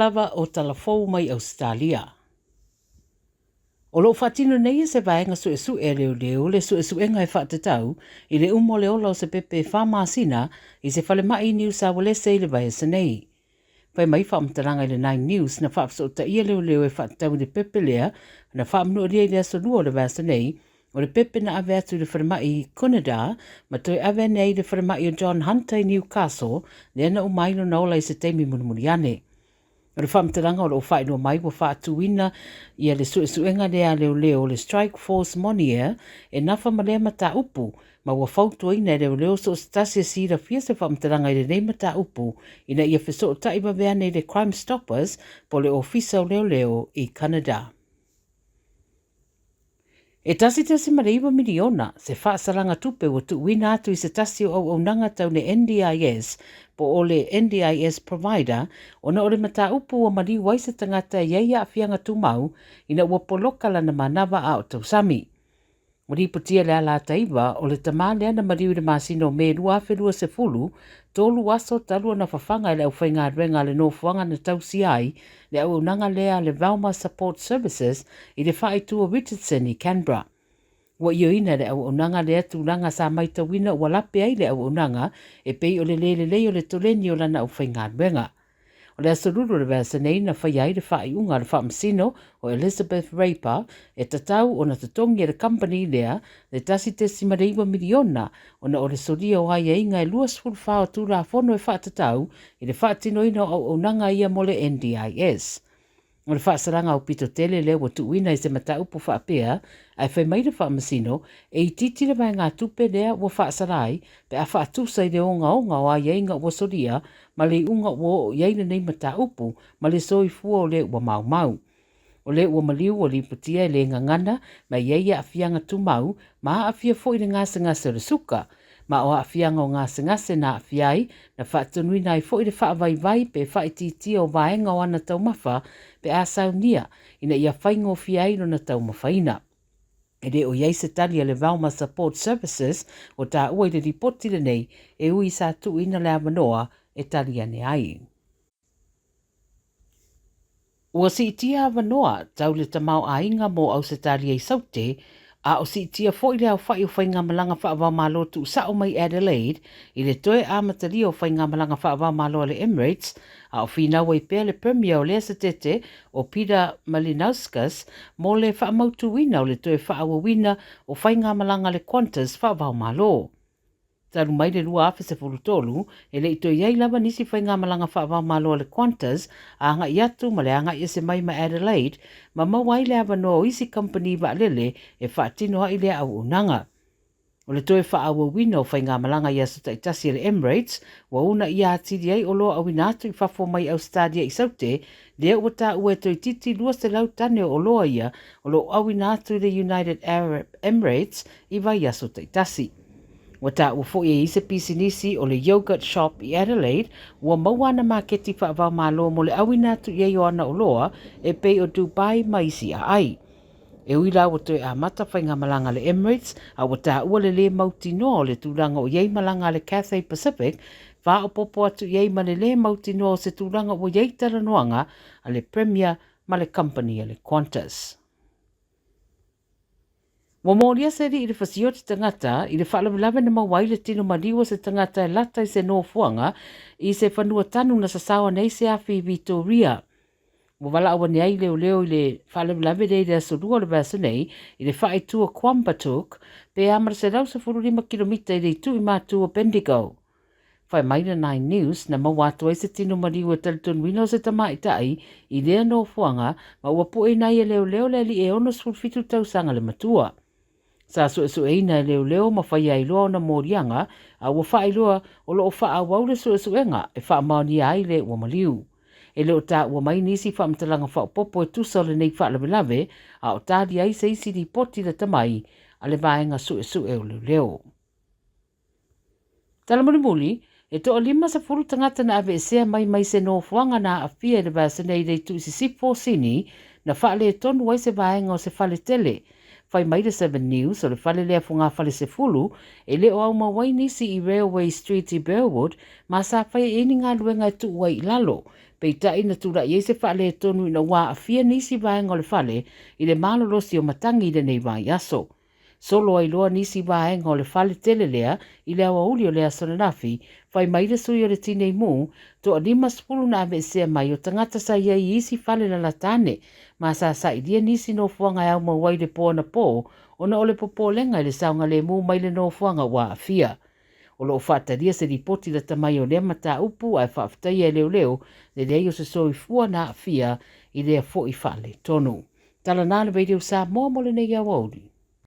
lava o tala fou mai Ausetalia. O lo o faatino nei e se vaega suesue a leoleo le suesuega e faatatau i le uma o le ola o se pepe e 4 masina i se falemai i Niu Saualese i le vaiaso nei. Fai mai faamatalaga i le Nine News na faafesootaia leoleo e faatatau i le pepe lea na faamanualia i le aso Lua o le vaiaso nei, o le pepe na ave atu i le falemai i Gunnedah ma toe ave ane ai i le falemai o John Hunter i Newcastle, lea na uma ai lona ola i se taimi mulimuli ane. O le faamatalaga o lo o faailoa mai ua faatuina ia le suesuega lea a leoleo o le Strike Force Monier e nafa ma lea mataupu, ma ua fautuaina e leoleo so o se tasi e silafia se faamatalaga i lenei mataupu ina ia fesootai vave ane i le Crime Stoppers po o le Ofisa o Leoleo i Gunnedah. E 1.9 miliona se faasalaga tupe ua tuuina atu i se tasi o auaunaga tau le NDIS po o le NDIS provider ona o le mataupu ua maliu ai se tagata e i ai aafiaga tumau ina ua poloka lana manava a o tausami. Ua lipotia le Alataiva o le tamā lea na maliu i le masina o Me 2020, 3 aso talu ona fafaga e le aufaigaluega a le nofoaga na tausia ai le auaunaga lea a le Velma Support Services i le faaitu o Richardson i Canberra. Ua ioeina le auaunaga lea tulaga sa matauina ua lape ai le auaunaga e pei o le lē lelei o le toleni o lana aufaigaluega. O le aso Lulu o le vaiaso nei na faia ai le faaiuga a le faamasino o Elizabeth Raper e tatau ona totogi e le kamupani lea le 1.9 miliona ona o le solia o aiaiga e 24 o Tulafono e faatatau i le faatinoina o auaunaga ia mo le NDIS. O le faasalaga aupito tele lea ua tuuina i se mataupu faapea, ae fai mai le faamasino e itiiti le vaegatupe lea ua faasala ai pe a faatusa i le ogaoga o aiaiga ua solia ma le iuga ua oo i ai lenei mataupu ma le soifua o le ua maumau. O le ua maliu ua lipotia e le gagana ma i ai aafiaga tumau ma aafia foi le gasegase o le suka, ma o aafiaga o gasegase na aafia ai na faatonuina ai foi le faavaivai pe faaitiitia o vaega o ana taumafa pe a saunia ina ia faigofie ai lona taumafaina. E le o i ai se tali a le Velma Support Services o taua i le lipoti lenei, e ui sa tuuina le avanoa e tali ane ai. Ua siitia avanoa tau le tamaoaiga mo Ausetalia i Saute, a o siitia foi le aofai o faigamalaga faava-o-Malo tuusao mai Adelaide i le toe amatalia o faigamalaga faava-o-Malo a le Emirates, a o finau ai pea le Premier o lea setete o Peter Malinauskas mo le faamautuina o le toe faaauauina o faigamalaga a le Qantas faava-o-Malo. Talu mai le 2013, e le i toe i ai lava nisi faigamalaga faava-o-Malo a le Qantas agai atu ma le agai ese mai ma Adelaide, ma maua ai le avanoa o isi kamupani vaalele e faatino ai lea auaunaga. O le toe faaauauina o faigamalaga i aso taitasi a le Emirates ua uunaia atili ai oloa auina atu i fafo mai Ausetalia i Saute, lea ua taua e toeitiiti 200 tane o oloa ia o lo o auina atu i le United Arab Emirates i vaiaso taitasi. Ua taua foi e i se pisinisi o le Yogurt Shop i Adelaide ua maua ana maketi faava-o-Malo mo le auina atu i ai o ana oloa e pei o Dubai ma isi aai. E ui la ua toe amata faigamalaga le Emirates, a ua taua le lē mautinoa o le tulaga o i ai malaga a le Cathay Pacific, faaopoopo atu i ai ma le lē mautinoa o se tulaga ua i ai talanoaga a le Premier ma le kamupani a le Qantas. Ua molia se alii i le fasioti tagata i le faalavelave na maua ai le tino maliu o se tagata e lata i se nofoaga i se fanua tanu na sasao ane ai se afi i Vitoria. Ua valaau ane ai leoleo i le faalavelave lea i le aso Lua o le vaiaso nei i le faaitu o Quambatook, pe a ma le 115 kilomita i le itu i matu o Bendigo. Fai mai le Nine News na maua atu ai se tino maliu e talitonuina o se tamaitai i lea nofoaga, ma ua pueina ai e leoleo le alii e 67 tausaga le matua. Sa suesueina e leoleo ma faia ai loa ona moliaga, a ua faailoa o lo o faaauau le suesuega e faamaonia ai le ua maliu. E le o taua mai nisi faamatalaga faaopoopo e tusa o lenei faalavelave, a o tali ai se isi lipoti lata mai a le vaega suesue o leoleo. Tala mulimuli, e toa-50 tagata na aveesea mai mai se nofoaga na aafia i le vaiaso nei i le itu i sisifo o Sini, na faaletonu ai se vaega o se fale tele. Fai mai le Seven News, o le fale lea fogafale 10 e le o aumau ai nisi i Railway Street i Burwood ma sa faia i ai ni galuega e tuu ai i lalo. Peitai na tulai ai se faaletonu ina ua aafia nisi vaega o le fale i le malolosi o matagi i lenei vaiaso. Solo ai loa nisi vaega o le fale tele lea i le aoauli o le aso ananafi, fai mai le sui o le Tinei Mu, toa 50 na aveesea mai o tagata sa i ai i isi fale lalata ane, ma sa sailia nisi nofoaga e aumau ai le po anapo ona o le popolega i le saogalemu mai le nofoaga ua aafia. O lo o faatalia se lipoti lata mai o lea mataupu ae faafetaia e leoleo le leai o se soifua na aafia i lea foi faaletonu. Tala na le Radio Samoa mo lenei aoauli.